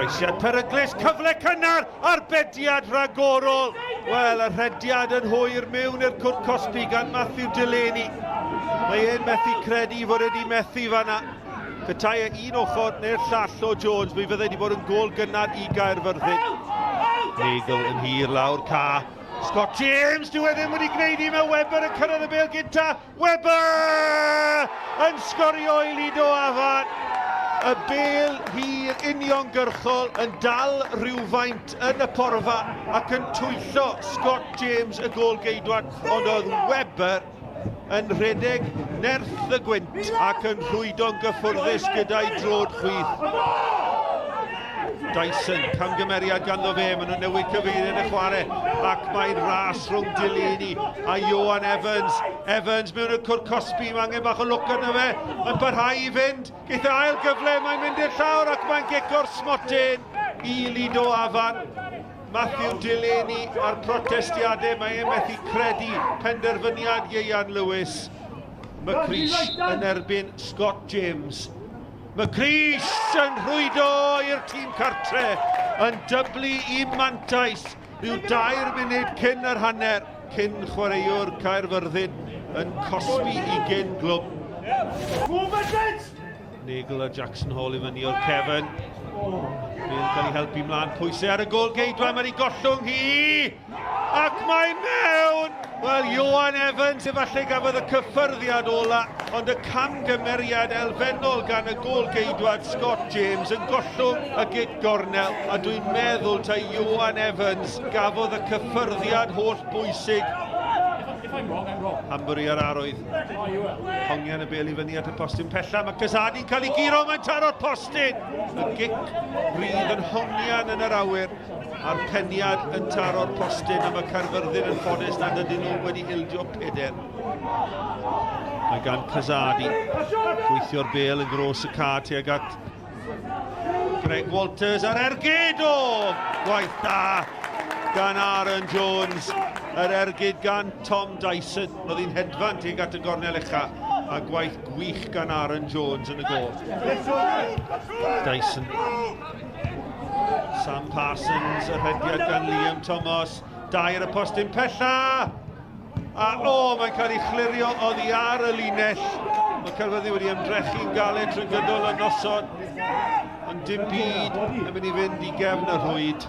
Croesiad peryglus, cyfle cynnar, arbediad rhagorol. Wel, y rhediad yn hwyr mewn i'r cwrt cosbi gan Matthew Delaney. Mae e'n methu credu fod wedi methu fanna. Petai e un ochr neu'r llall o Jones, mi fyddai wedi bod yn gôl gynnar i Gaerfyrddin. Nagel yn hir lawr ca. Scott James, dyw e ddim wedi gwneud i, mae Webber yn cyrraedd y bêl gynta. Webber yn sgorio i Lido Afan. Y bêl hir uniongyrchol yn dal rhywfaint yn y porfa ac yn twyllo Scott James y gôl-geidwad, ond oedd Webber yn rhedeg nerth y gwynt ac yn rhwydo'n gyffwrddus gyda'i drod chwith. Dyson, camgymeriad ganddo fe, maen nhw'n newid cyfeiriad y chwarae ac mae'n ras rhwng Delaney a Ioan Evans. Evans mewn y cwr cosbi, mae angen bach o lwc arno fe, mae'n parhau i fynd, geith e ail gyfle, mae'n mynd i'r llawr ac mae'n gico'r smotyn i Lido Afan. Matthew Delaney a'r protestiadau, mae e'n methu credu penderfyniad Ieuan Lewis. McCreesh yn erbyn Scott James. McCreesh yn rhwydo i'r tîm cartre yn dyblu i mantais rhyw dair munud cyn yr hanner, cyn chwaraewr Caerfyrddin yn cosbi i gyn glwb. Nagel a Jackson Hall i fyny o'r cefn. Bale cael ei helpu mlaen, pwysau ar y gol geidwa, mae'n ei gollwng hi! Ac mae mewn! Wel, Ioan Evans efallai gafodd y cyffyrddiad ola, ond y camgymeriad elfennol gan y gôl-geidwad Scott James yn gollwng y gic gornel, a dwi'n meddwl ta Ioan Evans gafodd y cyffyrddiad holl bwysig. Hanbury ar arwydd. Hongian y bel i fyny at y postyn pella. Mae Kazadi'n cael ei guro, mae'n taro'r postyn! Y gic rydd yn hongian yn yr awyr. A'r peniad yn taro'r postyn a mae Caerfyrddin yn ffodus nad ydyn nhw wedi ildio peder. Mae gan Kazadi gweithio'r bel yn gros y ca tuag at Greg Walters a'r ergyd o! Gwaith da gan Aaron Jones. Yr ergyd gan Tom Dyson. Roedd hi'n hedfan tuag at y gornel ucha a gwaith gwych gan Aaron Jones yn y gol. Dyson. Sam Parsons, y rhediad gan Liam Thomas. Dau ar y postyn pella! A o, mae'n cael ei chlirio oddi ar y linell. Mae Caerfyrddin wedi ymdrechu'n galed trwy gydol y noson, ond dim byd yn mynd i fynd i gefn y rhwyd.